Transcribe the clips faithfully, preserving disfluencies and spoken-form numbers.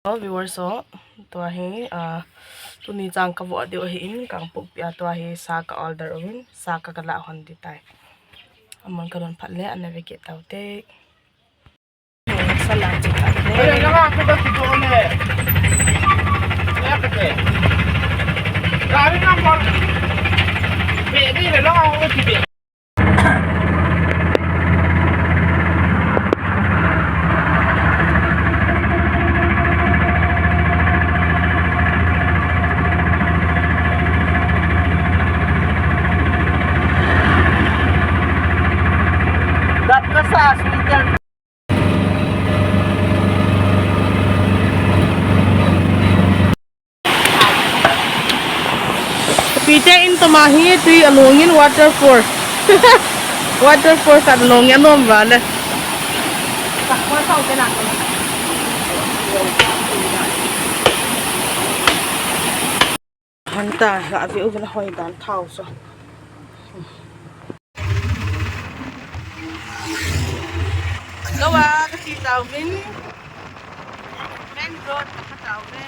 Hello viewers ho, tua hi, ah, tuni chang ka voh diu ahin, Kangpokpi a tua hi sa ka order uvin, sa ka ka la hon ding tai. Amun ka don phat le, ana ve kit tau te. Sa la chi phat le. Gari number. Be, be, le, lo, o, ti, be. Dap ka sa, sweeter. Pite in toma hi tui along in waterfall. Waterfall khat along in anom vale. Hanta, la ve u vela hoi dan thao so. Lo a, ka chi tau vin. Main road ka tau ve.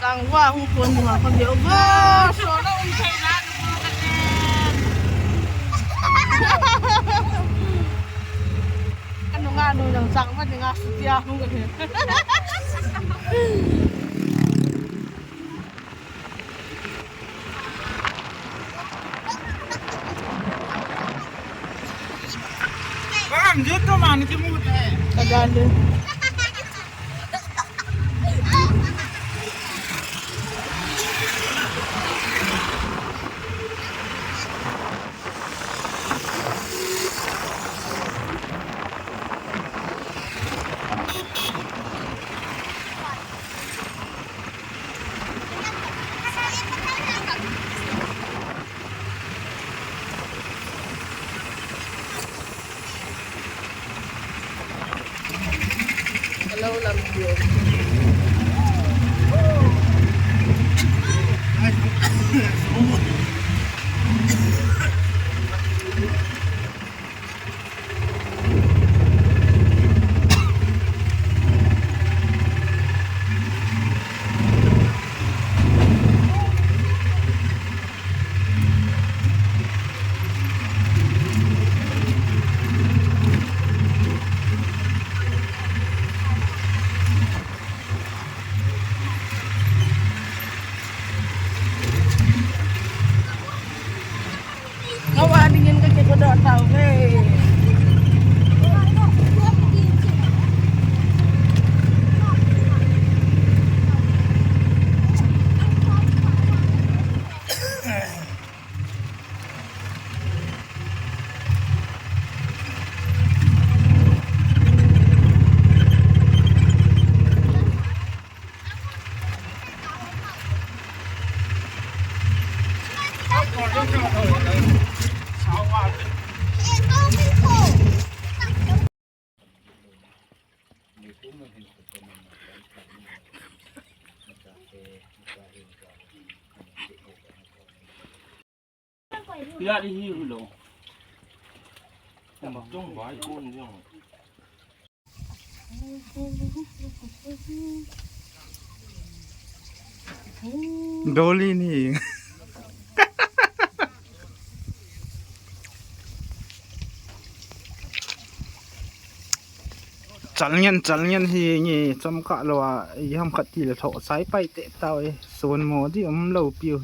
Sang wa hung pon wa ko le. Wo, so lo um thei na ko ka te. Ka nunga nu nang chang ma dinga su tia hung ka he. Bang, jut to man ki mut hai. Ka dan de. Hello, love you. Ngawa dingin ka ke ko do tau ve. Ya di hi lo. Tung bai kun jong. Doli ni. Chalngen, chalngen hi nge chomkah lou a, i ham khat ti le tho sai pai te tau e, son mo di um lou piu.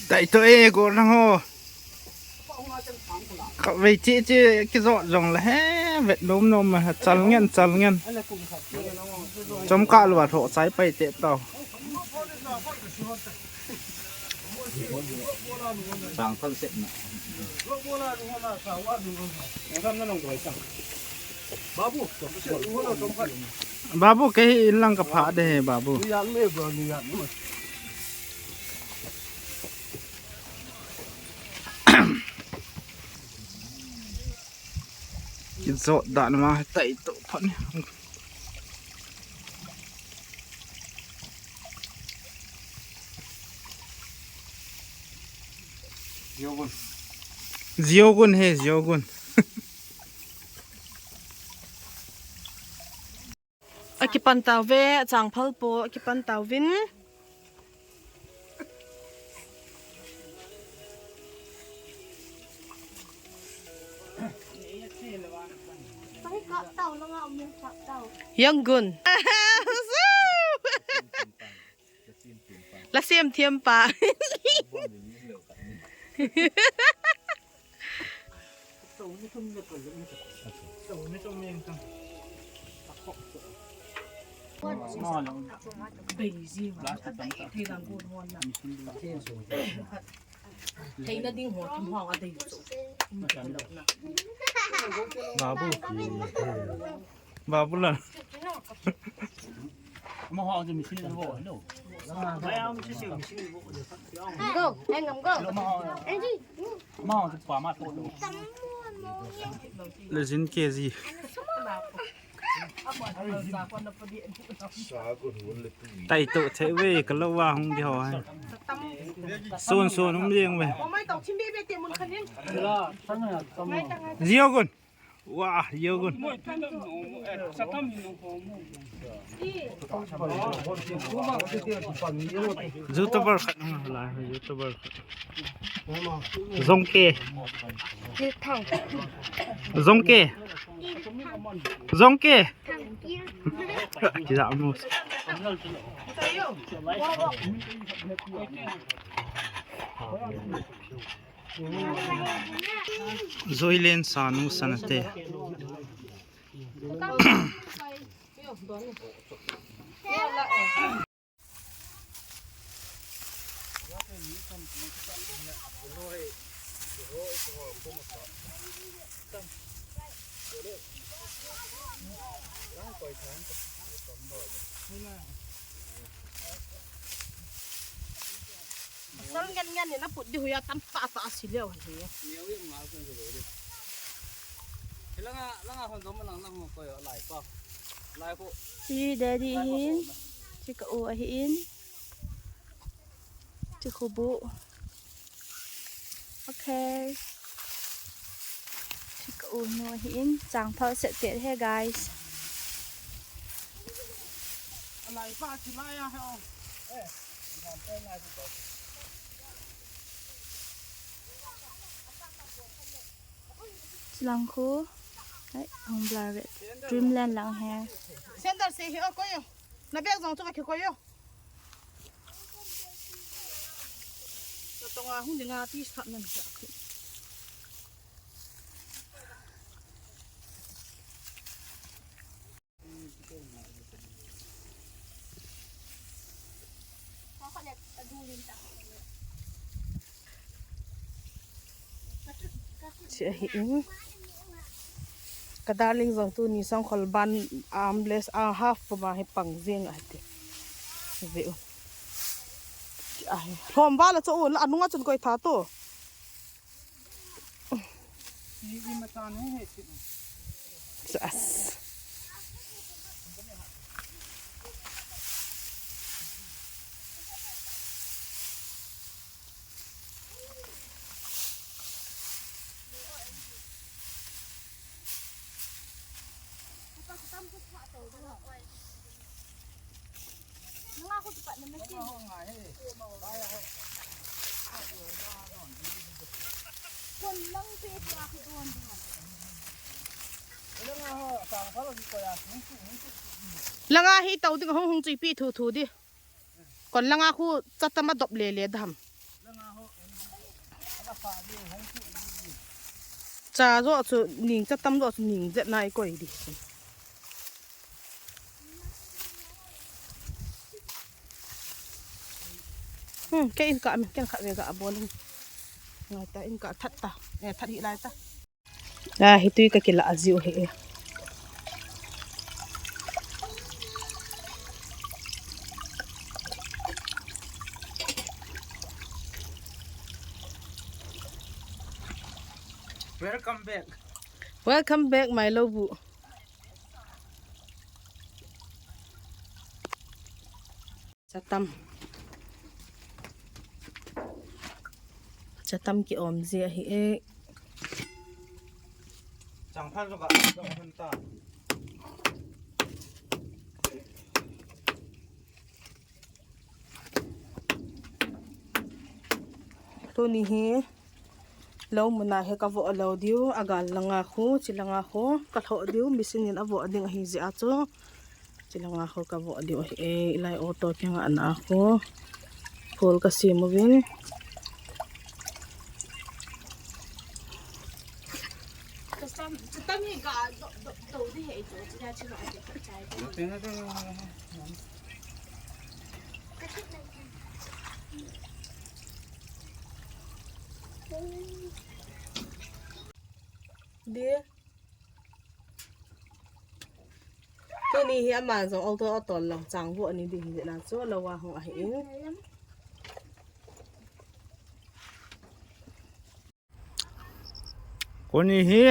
Taito e, go lang ho. Kavei chi chi kijot jong le he, vet nom nom ma, chalngen, chalngen. Chomkah lou a tho sai pai te tau. Sang kal set na. Babu, kei in lang ka pha de, babu. Kijot dan ma taito phat ni. Ziogun. Ziogun he, ziogun. Akipan tauve, achangphal po, akipan tauvin. Young gun. La sem thiam pa. Theina ding ho thum ho a dei chu. Babu. Babu la. Ama ho chu machine le vo lo. Mai am chu machine le vo. Go, hang on, go. Ama ho. Angie. Ama ho chu pa ma to lo. Le jin K G. Taito thei ve, ka lo va hung di ho hai. Son son um jeng ve. Ziogun. Wa, Ziogun. YouTuber khat nung lai, YouTuber khat. Zongke. Zongke. Zongke. Kija mus. Zoilen sanu sanate. Sal ngen ngen ni na put di huya tam ta ta si leo hi. Langa, langa hon dom lang lang mo ko yo lai ko. Lai ko. Hi daddy hin. Chika u ahi in. Chikhubu. Okay. Chika u nu ahi in. Changphal set pet he guys. Chilang khu. Hai, hung blur ve. Dreamland lang he. Sandal se he o koyo. Na bag jong chu ka khe koyo. Tonga hung dinga ti sat nan ka. Chi ahi in. Ka darling jong tuni sangkhol ban armless a half puma hi pang jing ahi ti. Ve u. Chi ahi. Lhom vala cho u la anunga chun koi tha to. Sas. Langa hi tau ding hung hung chi pi thu thu di. Kon langa khu chatam a dop le le dam. Cha jo chu ning chatam jo chu ning jet nai koi di. Hmm, ke in ka min ken kha ve ga bol. Ngai ta, in ka that ta. Eh, that hi lai ta. Ah, hi tui ka kila a ziu hi e. Welcome back. Welcome back, my love. Chatam. Chatam ki om ji ahi e. Chang phan ka ba, ka hon ta. Tuni hi lou muna hi ka voh lou diu, a gal langa khu, chi langa khu, ka lhoh diu, machine in a voh ding ahi jeh a chu. Chi langa khu ka voh diu ahi e, ilai auto kingah na khu. Phul ka sim uvin. Di. Tuni hi ama jong auto a tol lang chang voh ni di hi na chu lou a hung ahi in. Koni hi.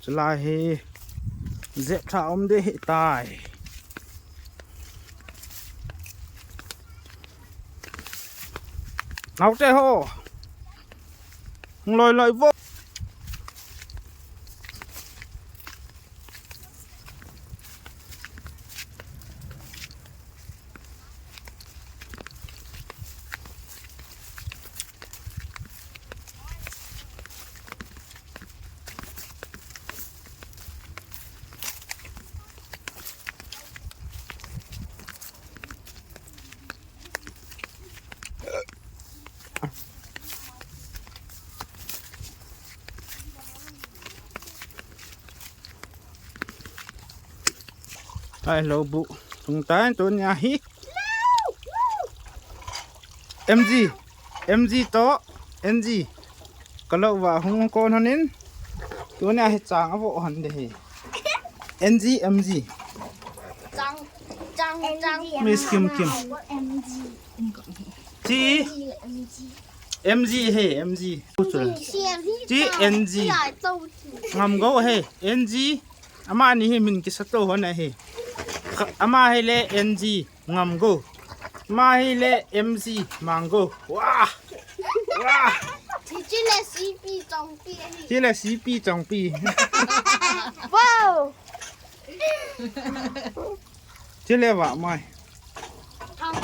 Chulai hi. Zep tha um de hi tai. Naute ho. Hung loi loi vo. Ai, lou bu. Tung tan tunia hi. M G. M G to. N G. Ka lou va hung kon hanin. Tunia hi chang avo han de hi. N G, M G. Chang, chang, chang. Miss Kim Kim. M G. Chi. M G. M G he, M G. Chi N G. Ngam go he, N G. Ama ni hi min kisa to hon ahi. Ama hi le N G Ngam go. Ama hi le M G Mang go. Wah. Wah. Chi le C P Chongpi ahi. Chi le C P Chongpi. Wow. Chi le va mai. Thang.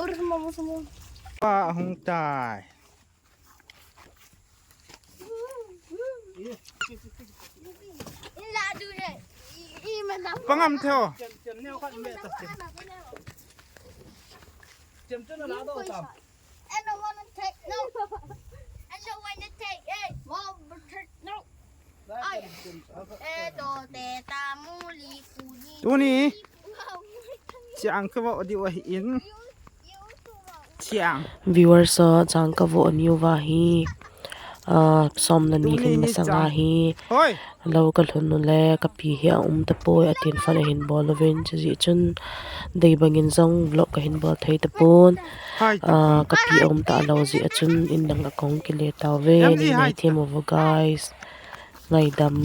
Ur mo mo mo. Pa hung tai. Pangam theo. I don't wanna take, no. I don't wanna take it. Mom, no. Tuni chiang ka vo diu ahi in. Chiang. Viewers, uh, chiang ka vo niu va hi, uh, som le ni lhin masanga hi. Hoi. Lou ka lhun u le ka pi hi a um tapoi, a tin fan a hin bol uvin, chujeh chun dei bangin jong vlog ka hin bol thei tapon. Hai. Ah, ka pi a um ta lou jeh a chun in lang a kong kile tauve, M G, nei hai. Ngai them uvo guys. Ngaidam.